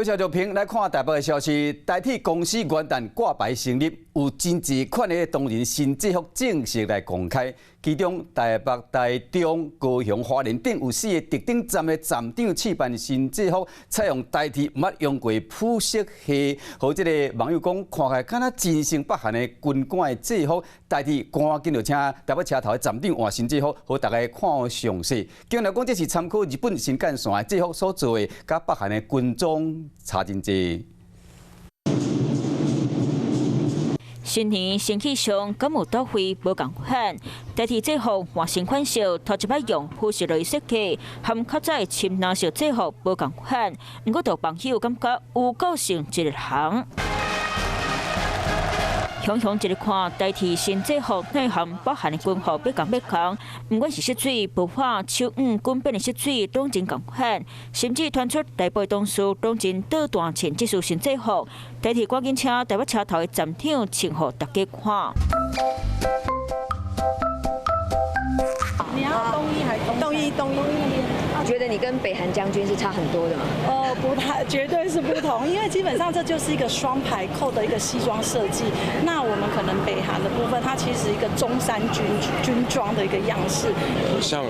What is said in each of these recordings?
多謝玉平。來看台北的消息，台鐵公司元旦掛牌成立，有真濟款的唐人新制服正式來公開。其中台北、台中、高雄、花蓮等有四个特等站的站長試扮新制服，採用台鐵毋捌用過膚色系，予這个網友講看起來敢若真像北韓的軍官的制服。台鐵趕緊就請台北車頭的站長換新制服，予大家看詳細。警來講，這是參考日本新幹線的制服所做的，佮北韓的軍裝差真濟。新年新氣象，敢有倒位無仝款？台鐵制服換新款式，頭一擺用膚色來設計，和較早深藍色制服無仝款。毋過，就網友感覺有夠像一個人。雄雄一个看台鐵新制服內涵北韓的軍服欲仝欲仝，毋管是色水、薄花、手腕、滾邊的色水，攏真仝款。甚至傳出內部同事攏真倒彈穿這束新制服，台鐵趕緊請台北車頭的站長穿予大家看。你要冬衣還是冬衣？冬衣，冬衣。覺得你跟北韓將軍是差很多的嗎？哦，不太，絕對是不同，因為基本上這就是一個雙排扣的一個西裝設計。那我們可能北韓的部分，它其實一個中山軍裝的一個樣式。像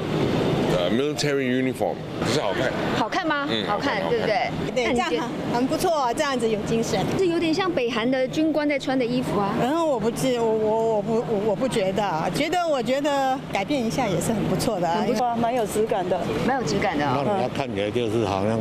military uniform，可是好看。好看嗎？嗯，好看，對不對？對，這樣很不錯啊，這樣子有精神。這有點像北韓的軍官在穿的衣服啊。然後我不記，我我我不我我不覺得，我覺得改變一下也是很不錯的，很不錯，蠻有質感的，蠻有質感的。那人家看起來就是好像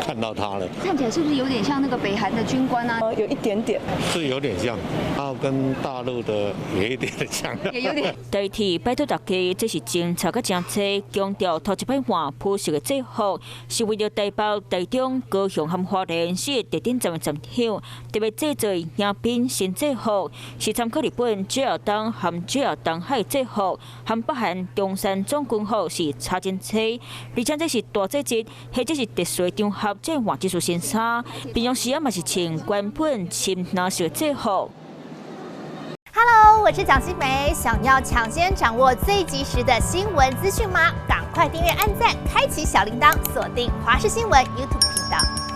看到他了。看起來是不是有點像那個北韓的軍官啊？有一點點。是有點像，然後跟大陸的也有點像。也有點。台鐵拜託大家，這是政策佮政策，強調頭一擺換膚色的制服，是為著台北、台中、高雄和花蓮四個特等站的站長，特別製作迎賓新制服，是參考日本 JR 東和 JR 東海制服，和北韓中山總軍服是差真濟，而且這是大節日，或者是特殊場合，才換這束新衫。平常時啊嘛是穿原本深藍色制服。 Hello，我是蔣新梅，想要搶先掌握最及時的新聞資訊嗎？趕快訂閱、按讚、開啟小鈴鐺，鎖定華視新聞 YouTube 頻道。